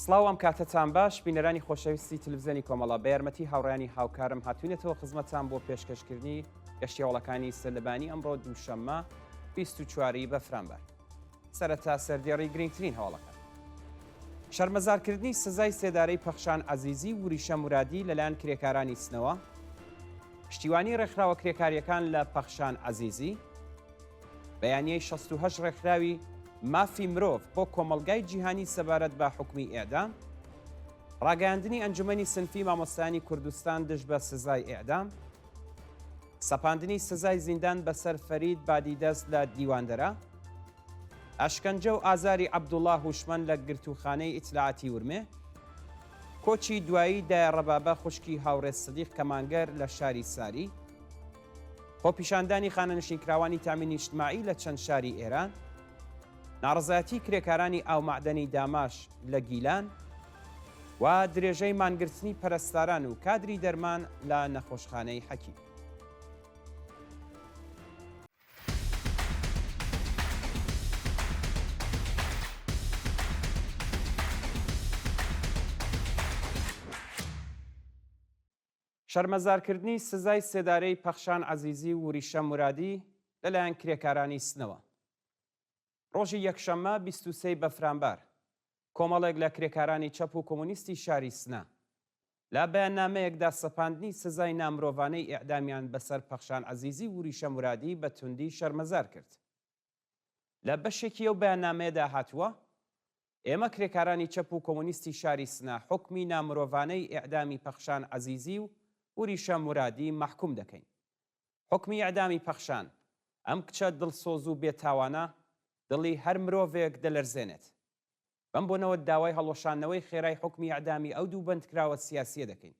سڵاو ئەم کاتەتان باش بینەرانی خۆشەویستی تلویزیۆنی کۆمەڵە بە یارمەتی هاوڕیانی هاوکارم هاتوینەتەوە خزمەتان بۆ پێشکەشکردنی گەشتیاوڵەکانی سەرلەبانی ئەمڕۆ دووشەممە 24 ی بەفرانبار. سەرەتا سەردێڕی گرنگترین هەواڵەکان. شەرمەزارکردنی سزای سێدارەی پەخشان عەزیزی و وریشە مورادی لەلایەن کرێکارانی سنەوە، پشتیوانی ڕێکخراوە کرێکارییەکان لە پەخشان عەزیزی، بەیانیەی 68 ڕێکخراوی مافی مرۆڤ بۆ کۆمەڵگای جیهانی سەبارەت بە حوکمی ئێعدام، ڕاگەیاندنی ئەنجومەنی سنفی مامۆستایانی کوردستان دژ بە سزای ئێعدام، سەپاندنی سزای زیندان بەسەر فەرید بادیدەست لە دیواندەرە، ئەشکەنجە و ئازاری عەبدوڵا هوشمەند لە گرتووخانەی ئیتلاعاتی ورمێ، کۆچی دوایی دایە ڕەبابە خوشکی هاوڕێ سدیق کەمانگەر لە شاری ساری، خۆپیشاندانی خانەنشینکراوانی تامین ئیجتماعی لە چەند شاری ئێران، ناڕەزایەتی کرێکارانی ئاومەعدەنی داماش لە گیلان و درێژەی مانگرتنی پەرستاران و کادری دەرمان لە نەخۆشخانەی حەکیم. شەرمەزارکردنی سزای سێدارەی پەخشان عەزیزی و وریشە مورادی لەلایەن کرێکارانی سنەوە. ڕۆژی یەکشەممە 23 ی بەفرانبار، کۆمەڵێک لە کرێکارانی چەپ و کۆمۆنیستی شاری سنە، لە بەیاننامەیەکدا سەپاندنی سزای نامرۆڤانەی ئێعدامیان بەسەر پەخشان عەزیزی و وریشە مورادی بە توندی شەرمەزار کرد. لە بەشێکی ئەو بەیاننامەیەدا هاتووە، ئێمە کرێکارانی چەپ و کۆمۆنیستی شاری سنە حوکمی نامرۆڤانەی ئێعدامی پەخشان عەزیزی و وریشە مورادی مەحکووم دەکەین. حوکمی ئێعدامی پەخشان، ئەم کچە دڵسۆز و بێتاوانە، دڵی هەر مرۆڤێک دەلەرزێنێت. بەم بۆنەوە داوای هەڵوەشاندنەوەی خێرای حوکمی ئێعدامی ئەو دوو بەندکراوە سیاسییە دەکەین.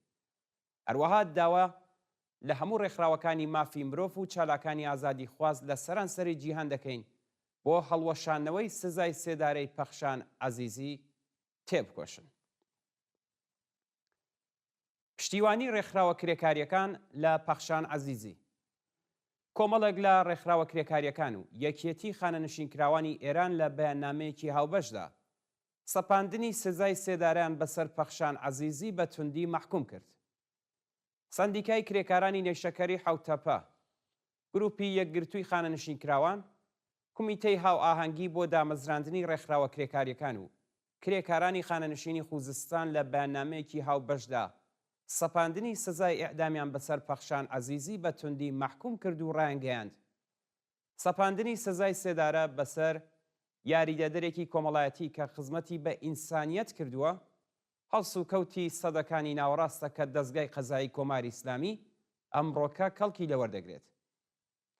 هەروەها داوا لە هەموو ڕێکخراوەکانی مافی مرۆڤ و چالاکانی ئازادیخواز لە سەرانسەری جیهان دەکەین بۆ هەڵوەشاندنەوەی سزای سێدارەی پەخشان عەزیزی تێبکۆشن. پشتیوانی ڕێکخراوە کرێکارییەکان لە پەخشان عەزیزی کۆمەڵێک لە ڕێکخراوە کرێکارییەکان و یەکیەتی خانەنشینکراوانی ئێران لە بەیاننامەیەکی هاوبەشدا سەپاندنی سزای سێدارەیان بەسەر پەخشان عەزیزی بە توندی مەحکوم کرد. سەندیکای کرێکارانی نەیشەکەری حەوتتەپە، گروپی یەکگرتووی خانەنشینکراوان، کومیتەی هاوئاهەنگی بۆ دامەزراندنی ڕێکخراوە کرێکارییەکان و کرێکارانی خانەنشینی خوزستان لە بەیاننامەیەکی هاوبەشدا سەپاندنی سزای ئێعدامیان بەسەر پەخشان عەزیزی بە توندی مەحکوم کرد و ڕایانگەیاند سەپاندنی سزای سێدارە بەسەر یاریدەدەرێکی کۆمەڵایەتی کە خزمەتی بە ئینسانیەت کردووە، هەڵسوکەوتی سەدەکانی ناوەڕاستە کە دەزگای قەزایی کۆماری ئیسلامی ئەمڕۆکە کەڵکی لێوەردەگرێت.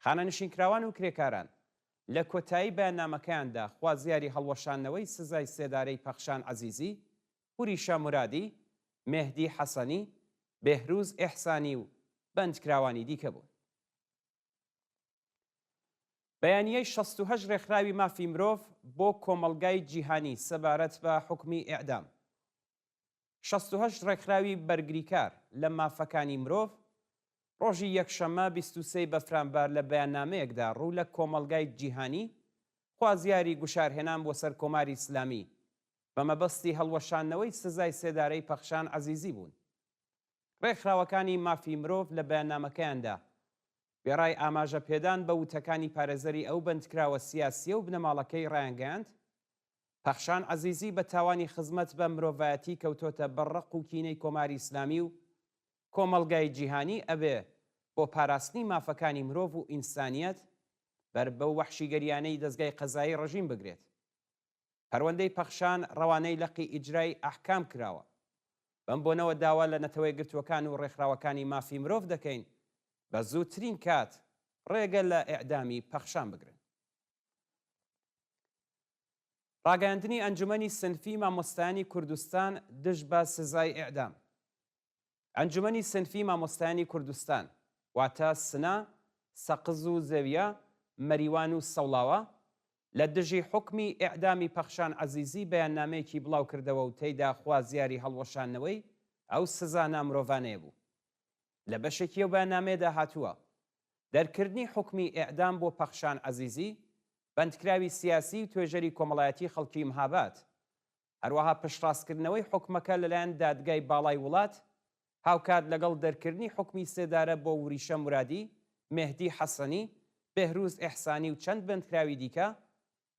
خانەنشینکراوان و کرێکاران لە کۆتایی بەیاننامەکەیاندا خوازیاری هەڵوەشاندنەوەی سزای سێدارەی پەخشان عەزیزی، وریشە مورادی، مێهدی حەسەنی، بێهروز ئێحسانی و بەندکراوانی دیکە بوون. بەیانیەی 68 رێکخراوی مافی مرۆڤ بۆ کۆمەڵگای جیهانی سەبارەت بە حوکمی ئێعدام. 68 رێکخراوی بەرگریکار لە مافەکانی مرۆڤ رۆژی یەکشەممە 23 بەفرانبار لە بەیاننامەیەکدا روو لە کۆمەڵگای جیهانی خوازیاری گوشارهێنان بۆ سەر کۆماری ئیسلامی بە مەبەستی هەڵوەشاندنەوەی سزای سێدارەی پەخشان عەزیزی بوون. ڕێکخراوەکانی مافی مرۆڤ لە بەیاننامەکەیاندا وێڕای ئاماژە پێدان بە وتەکانی پارێزەری ئەو بەندکراوە سیاسییە و بنەماڵەکەی ڕایانگەیاند، پەخشان عەزیزی بە تاوانی خزمەت بە مرۆڤایەتی کەوتۆتە بەر ڕق و کینەی کۆماری ئیسلامی و کۆمەڵگای جیهانی ئەبێ بۆ پاراستنی مافەکانی مرۆڤ و ئینسانیەت بەر بەو وەحشیگەریانەی دەزگای قەزایی ڕژیم بگرێت. پەروەندەی پەخشان ڕەوانەی لقی ئیجرای ئەحکام کراوە. بەم بۆنەوە داوا لە نەتەوەیەکگرتووەکان و ڕێکخراوەکانی مافی مرۆڤ دەکەین بە زووترین کات ڕێگە لە ئێعدامی پەخشان بگرن. ڕاگەیاندنی ئەنجومەنی سنفی مامۆستایانی کوردستان دژ بە سزای ئێعدام. ئەنجومەنی سنفی مامۆستایانی کوردستان، واتە سنە، سەقز و زێویە، مەریوان و سەوڵاوا، لە دژی حوکمی ئێعدامی پەخشان عەزیزی بەیاننامەیەکی بڵاو کردەوە و تێیدا خوازیاری هەڵوەشاندنەوەی ئەو سزا نامرۆڤانەیە بوو. لە بەشێکی ئەو بەیاننامەیەدا هاتووە، دەرکردنی حوکمی ئێعدام بۆ پەخشان عەزیزی، بەندکراوی سیاسی و توێژەری کۆمەڵایەتی خەڵکی مهاباد، هەروەها پشتڕاستکردنەوەی حوکمەکە لەلایەن دادگای باڵای وڵات، هاوکات لەگەڵ دەرکردنی حوکمی سێدارە بۆ وریشە مورادی، مێهدی حەسەنی، بێهروز ئێحسانی و چەند بەندکراوی دیکە،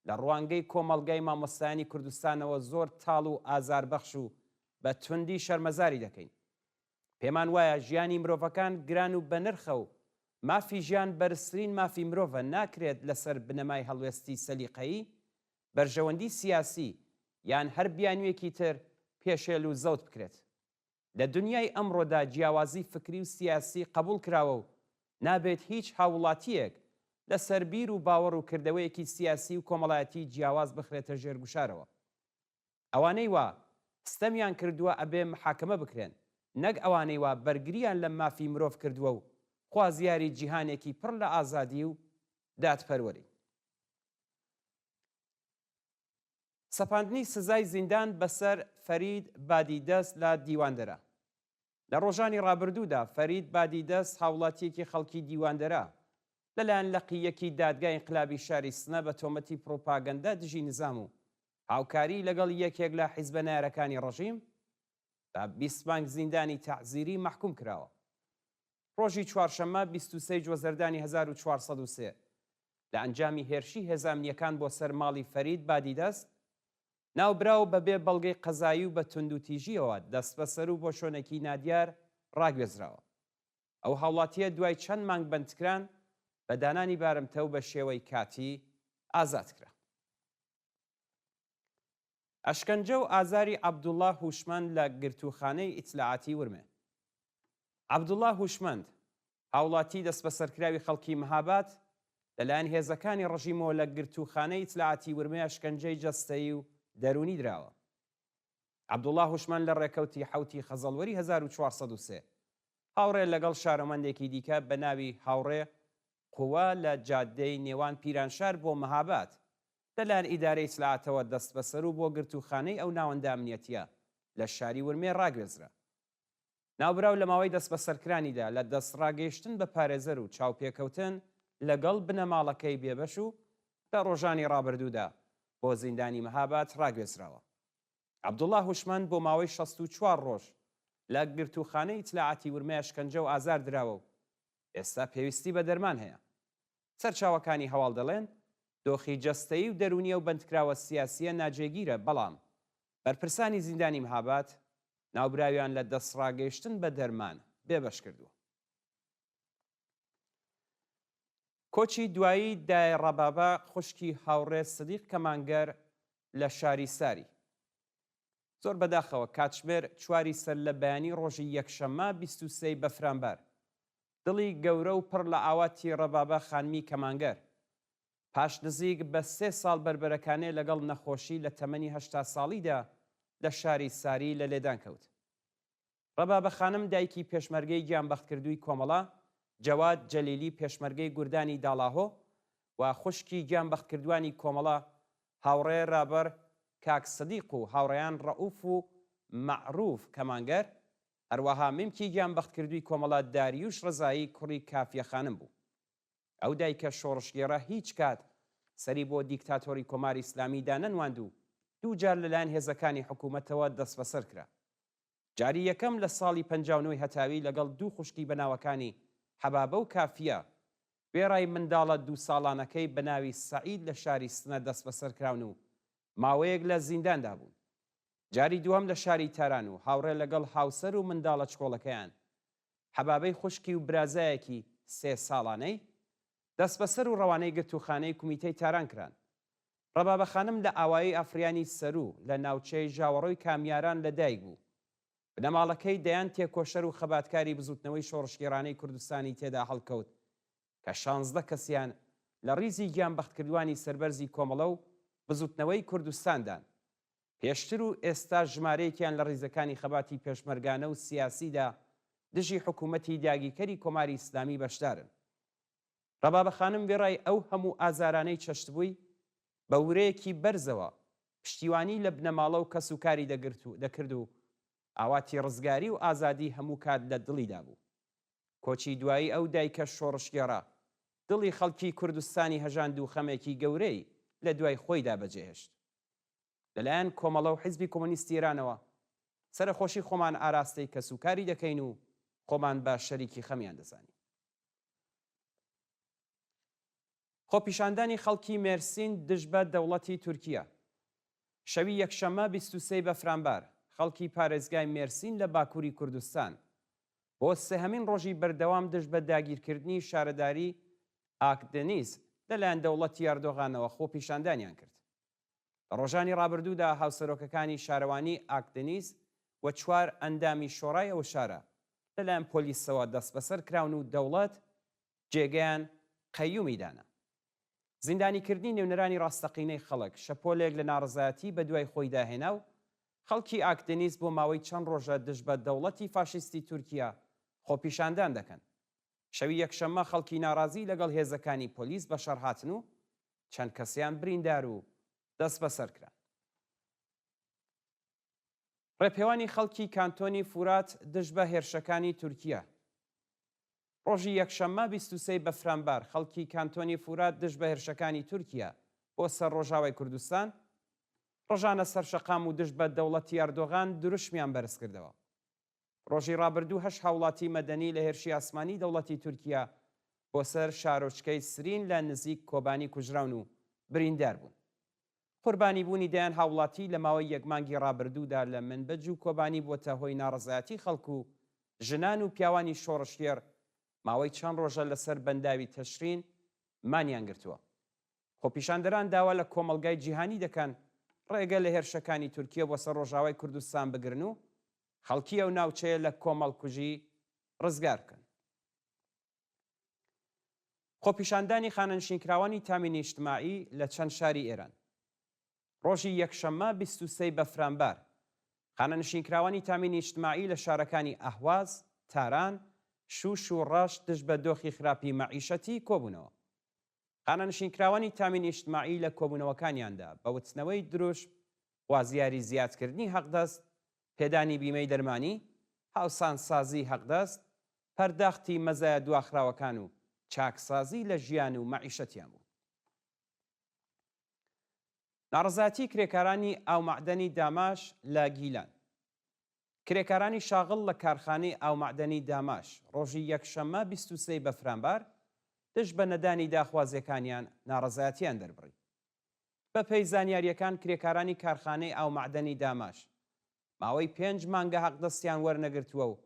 لە ڕوانگەی کۆمەڵگای مامۆستایانی کوردستانەوە زۆر تاڵ و ئازاربەخش و بە توندی شەرمەزاری دەکەین. پێمان وایە ژیانی مرۆڤەکان گران و بەنرخە و مافی ژیان بەرزترین مافی مرۆڤە ناکرێت لەسەر بنەمای هەڵوێستی سەلیقەیی، بەرژەوەندی سیاسی یان هەر بیانوویەکی تر پێشێل و زەوت بکرێت. لە دونیای ئەمڕۆدا جیاوازی فکری و سیاسی قەبوڵ کراوە و نابێت هیچ هاووڵاتییەک لە سەر بیر و باوەڕ و کردەوەیەکی سیاسی و کۆمەڵایەتی جیاواز بخرێتە ژێر گوشارەوە. ئەوانەی وا ستەمیان کردووە ئەبێ محاکەمە بکرێن نەک ئەوانەی وا بەرگرییان لە مافی مرۆڤ کردووە و خوازیاری جیهانێکی پڕ لە ئازادی و دادپەروەرین. سەپاندنی سزای زیندان بەسەر فەرید بادیدەست لە دیواندەرە. لە ڕۆژانی ڕابردوودا فەرید بادیدەست هاوڵاتییەکی خەڵکی دیواندەرە لەلایەن لقی یەکی دادگای ئینقلابی شاری سنە بە تۆمەتی پڕوپاگەندە دژی نزام و هاوکاریی لەگەڵ یەکێک لە حیزبە نەیارەکانی ڕژیم بە 20 مانگ زیندانی تەعزیری مەحکووم کراوە. ڕۆژی چوارشەممە 23 جۆزەردانی 1403 لە ئەنجامی هێرشی هێزە ئەمنییەکان بۆ سەر ماڵی فەرید بادیدەست، ناوبراو بە بێ بەڵگەی قەزایی و بە توندوتیژییەوە دەستبەسەر و بۆ شوێنێکی نادیار ڕاگوێزراوە. ئەو هاوڵاتییە دوای چەند مانگ بەندکران، بە دانانی بارمتە و بە شێوەی کاتی ئازاد کرا. ئەشکەنجە و ئازاری عەبدوڵڵا هوشمەند لە گرتووخانەی ئیتلاعاتی ورمێ. عەبدوڵڵا هوشمەند، هاوڵاتی دەستبەسەرکراوی خەڵکی مهاباد، لەلایەن هێزەکانی ڕژیمەوە لە گرتووخانەی ئیتلاعاتی ورمێ ئەشکەنجەی جەستەیی و دەروونی دراوە. عەبدوڵڵا هوشمەند لە ڕێکەوتی حەوتی خەزەڵوەری 1403 هاوڕێ لەگەڵ شارۆمەندێکی دیکە بە ناوی هاوڕێ قوە لە جادەی نێوان پیرانشار بۆ مهاباد لەلایەن ئیدارەی ئیتلاعاتەوە دەستبەسەر و بۆ گرتووخانەی ئەو ناوەندە ئەمنیەتییە لە شاری ورمێ ڕاگوێزرا. ناوبراو لە ماوەی دەستبەسەرکرانیدا لە دەستڕاگەیشتن بە پارێزەر و چاوپێکەوتن لەگەڵ بنەماڵەکەی بێبەش و لە ڕۆژانی ڕابردوودا بۆ زیندانی مهاباد ڕاگوێزراوە. عەبدوڵڵا هوشمەند بۆ ماوەی 64 ڕۆژ لە گرتووخانەی ئیتلاعاتی ورمێ ئەشکەنجە و ئازار دراوە و ئێستا پێویستی بە دەرمان هەیە. سەرچاوەکانی هەواڵ دەڵێن، دۆخی جەستەیی و دەروونی ئەو بەندکراوە سیاسییە ناجێگیرە، بەڵام بەرپرسانی زیندانی مهاباد ناوبراویان لە دەستڕاگەیشتن بە دەرمان بێبەش کردووە. کۆچی دوایی دایە ڕەبابە خوشکی هاوڕێ سدیق کەمانگەر لە شاری ساری. زۆر بەداخەوە کاتژمێر چواری سەرلەبەیانی ڕۆژی یەکشەممە 23 ی بەفرانبار دڵی گەورە و پڕ لە ئاواتی ڕەبابە خانمی کەمانگەر پاش نزیک بە سێ ساڵ بەربەرەکانێ لەگەڵ نەخۆشی لە تەمەنی 80 ساڵیدا لە شاری ساری لە لێدان کەوت. ڕەبابە خانم دایکی پێشمەرگەی گیانبەختکردووی کۆمەڵە، جەواد جەلیلی پێشمەرگەی گوردانی داڵاهۆ و خوشکی گیانبەختکردووانی کۆمەڵە هاوڕێ رابەر کاک سدیق و هاوڕێیان ڕەئوف و مەعروف کەمانگەر، هەروەها ممکی گیانبەختکردووی کۆمەڵە داریوش ڕەزایی کوڕی کافیە خانم بوو. ئەو دایکە شۆڕشگێڕە هیچ کات سەری بۆ دیکتاتۆری کۆماری ئیسلامی دانەنواند و دوو جار لەلایەن هێزەکانی حکوومەتەوە دەستبەسەر کرا. جاری یەکەم لە ساڵی 59 ی هەتاوی لەگەڵ دوو خوشکی بە ناوەکانی حەبابە و کافیە، وێڕای منداڵە دوو ساڵانەکەی بە ناوی سەعید لە شاری سنە دەستبەسەر کراون و ماوەیەک لە زینداندا بوون. جاری دووەم لە شاری تاران و هاوڕێ لەگەڵ هاوسەر و منداڵە چکۆڵەکەیان حەبابەی خوشکی و برازایەکی سێ ساڵانەی، دەستبەسەر و ڕەوانەی گرتووخانەی کومیتەی تاران کران. ڕەبابە خانم لە ئاوایی ئافریانی سەروو لە ناوچەی ژاوەڕۆی کامیاران لە دایک بوو. بنەماڵەکەی دەیان تێکۆشەر و خەباتکاری بزووتنەوەی شۆڕشگێڕانەی کوردستانی تێدا هەڵکەوت کە شانزدە کەسیان لە ڕیزی گیانبەختکردوانی سەربەرزی کۆمەڵە و بزووتنەوەی کوردستاندان. پێشتر و ئێستاش ژمارەیەکیان لە ڕیزەکانی خەباتی پێشمەرگانە و سیاسیدا دژی حکوومەتی داگیرکەری کۆماری ئیسلامی بەشدارن. ڕەبابە خانم وێڕای ئەو هەموو ئازارانەی چەشتبووی، بە ورەیەکی بەرزەوە پشتیوانیی لە بنەماڵە و کەسوکاری دەگرت و دەکرد و ئاواتی ڕزگاری و ئازادی هەموو کات لە دڵیدا بوو. کۆچی دوایی ئەو دایکە شۆڕشگێڕە، دڵی خەڵکی کوردستانی هەژاند و خەمێکی گەورەی لە دوای خۆیدا بەجێهێشت. لەلایەن کۆمەڵە و حیزبی کۆمۆنیستی ئێرانەوە سەرەخۆشی خۆمان ئاراستەی کەسوکاری دەکەین و خۆمان بە شەریکی خەمیان دەزانین. خۆپیشاندانی خەڵکی مێرسین دژ بە دەوڵەتی تورکیە شەوی یەکشەممە 23 بەفرانبار خەڵکی پارێزگای مێرسین لە باکووری کوردستان بۆ سێهەمین ڕۆژی بەردەوام دژ بە داگیرکردنی شارەداری ئاکدەنیز لەلایەن دەوڵەتی ئەردۆغانەوە خۆپیشاندانیان کرد. لە ڕۆژانی ڕابردوودا هاوسەرۆکەکانی شارەوانی ئاکدەنیز و چوار ئەندامی شۆڕای ئەو شارە لەلایەن پۆلیسەوە دەستبەسەر کراون و دەوڵەت جێگەیان قەیومی دانا. زیندانیکردنی نوێنەرانی ڕاستەقینەی خەڵک شەپۆلێک لە ناڕەزایەتی بەدوای خۆیدا هێنا و خەڵکی ئاکدەنیز بۆ ماوەی چەند ڕۆژە دژ بە دەوڵەتی فاشیستی تورکیا خۆپیشاندان دەکەن. شەوی یەکشەممە خەڵکی ناڕازی لەگەڵ هێزەکانی پۆلیس بەشەڕ هاتن و چەند کەسیان بریندار و دەستبەسەر کران. ڕێپێوانی خەڵکی کانتۆنی فورات دژ بە هێرشەکانی تورکیە. ڕۆژی یەکشەممە 23 بەفرانبار خەڵکی کانتۆنی فورات دژ بە هێرشەکانی تورکیە بۆ سەر ڕۆژاوای کوردستان ڕژانە سەر شەقام و دژ بە دەوڵەتی ئەردۆغان دروشمیان بەرزکردەوە. ڕۆژی ڕابردوو هەشت هاوڵاتی مەدەنی لە هێرشی ئاسمانی دەوڵەتی تورکیا بۆ سەر شارۆچکەی سرین لە نزیک کۆبانی کوژراون و بریندار بوون. قوربانی بوونی دەیان هاوڵاتی لە ماوەی یەک مانگی ڕابردوودا لە منبج و کۆبانی بووەتە هۆی ناڕەزایەتی خەڵک و ژنان و پیاوانی شۆڕشگێڕ ماوەی چەند ڕۆژە لەسەر بەنداوی تشرین مانیان گرتووە. خۆپیشاندەران داوا لە کۆمەڵگای جیهانی دەکەن ڕێگە لە هێرشەکانی تورکیە بۆ سەر ڕۆژاوای کوردستان بگرن و خەڵکی ئەو ناوچەیە لە کۆمەڵکوژی ڕزگار بکەن. خۆپیشاندانی خانەنشینکراوانی تامینی ئیجتماعی لە چەند شاری ئێران. ڕۆژی یەکشەممە 23 بەفرانبار، خانەنشینکراوانی تامینی ئیجتماعی لە شارەکانی ئەهواز، تاران، شوش و ڕەشت دژ بە دۆخی خراپی مەعیشەتی کۆبوونەوە. خانەنشینکراوانی تامینی ئیجتماعی لە کۆبوونەوەکانیاندا بە وتنەوەی دروشم خوازیاری زیادکردنی حەقدەست، پێدانی بیمەی دەرمانی، هاوسانسازی حەقدەست، پەرداختی مەزایا دواخراوەکان و چاکسازی لە ژیان و مەعیشەتیان بوون. ناڕەزایەتی کرێکارانی ئاومەعدەنی داماش لە گیلان. کرێکارانی شاغڵ لە کارخانەی ئاومەعدەنی داماش ڕۆژی یەکشەممە 23 بەفرانبار دژ بە نەدانی داخوازیەکانیان ناڕەزایەتیان دەربڕی. بەپێی زانیارییەکان کرێکارانی کارخانەی ئاومەعدەنی داماش ماوەی پێنج مانگە حەقدەستیان وەرنەگرتووە و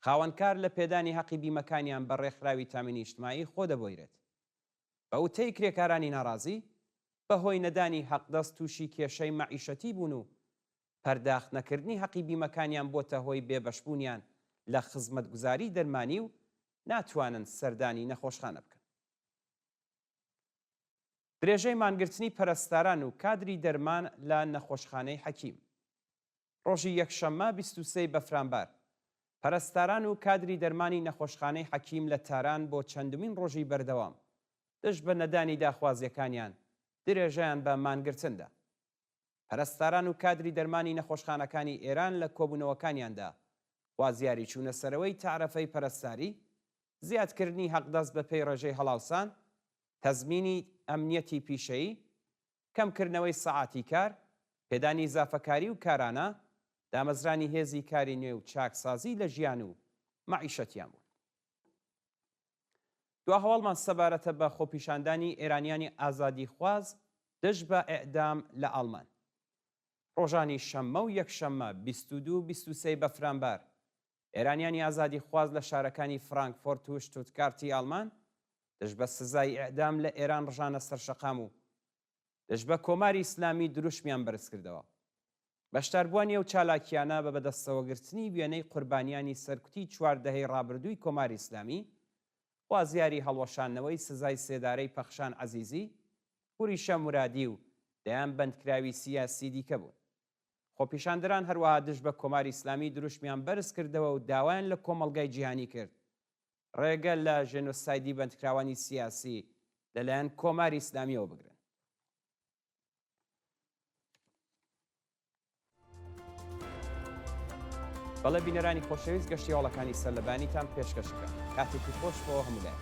خاوەنکار لە پێدانی هەقی بیمەکانیان بە ڕێکخراوی تامینی ئیجتماعی خۆ دەبۆیرێت. بە وتەی کرێکارانی ناڕازی، بەهۆی نەدانی حەقدەست تووشی کێشەی مەعیشەتی بوون و پەرداخت نەکردنی هەقی بیمەکانیان بۆتە هۆی بێبەشبوونیان لە خزمەتگوزاری دەرمانی و ناتوانن سەردانی نەخۆشخانە بکەن. درێژەی مانگرتنی پەرستاران و کادری دەرمان لە نەخۆشخانەی حەکیم. ڕۆژی یەکشەممە 23 بەفرانبار، پەرستاران و کادری دەرمانی نەخۆشخانەی حەکیم لە تاران بۆ چەندمین ڕۆژی بەردەوام دژ بە نەدانی داخوازییەکانیان درێژەیان بە مانگرتن دا. پەرستاران و کادری دەرمانی نەخۆشخانەکانی ئێران لە کۆبوونەوەکانیاندا خوازیاری چوونەسەرەوەی تەعرەفەی پەرستاری، زیادکردنی حەقدەست بەپێی ڕێژەی هەڵاوسان، تەزمینی ئەمنیەتی پیشەیی، کەمکردنەوەی سەعاتی کار، پێدانی ئیزافەکاری و کارانە، دامەزرانی هێزی کاری نوێ و چاکسازی لە ژیان و مەعیشەتیان بوون. دوا هەواڵمان سەبارەتە بە خۆپیشاندانی ئێرانیانی ئازادیخواز دژ بە ئێعدام لە ئاڵمان. ڕۆژانی شەممە و یەکشەممە 22 و 23 بەفرانبار، ئێرانیانی ئازادیخواز لە شارەکانی فرانکفۆرت و شتوتگارتی ئاڵمان دژ بە سزای ئێعدام لە ئێران ڕژانە سەر شەقام و دژ بە کۆماری ئیسلامی دروشمیان بەرزکردەوە. بەشداربووانی ئەو چالاکییانە بە بەدەستەوەگرتنی وێنەی قوربانیانی سەرکوتی چوار دەهەی ڕابردووی کۆماری ئیسلامی، خوازیاری هەڵوەشاندنەوەی سزای سێدارەی پەخشان عەزیزی، وریشە مورادی و دەیان بەندکراوی سیاسی دیکە بوون. خۆپیشاندەران هەروەها دژ بە کۆماری ئیسلامی دروشمیان بەرز کردەوە و داوایان لە کۆمەڵگای جیهانی کرد ڕێگە لە ژێنۆسایدی بەندکراوانی سیاسی لەلایەن کۆماری ئیسلامییەوە بگرن. بەڵێ بینەرانی خۆشەویست گەشتی هەواڵەکانی سەرلەبەیانیتان پێشکەش کرا. کاتێکی خۆش بۆ هەموو لایەک.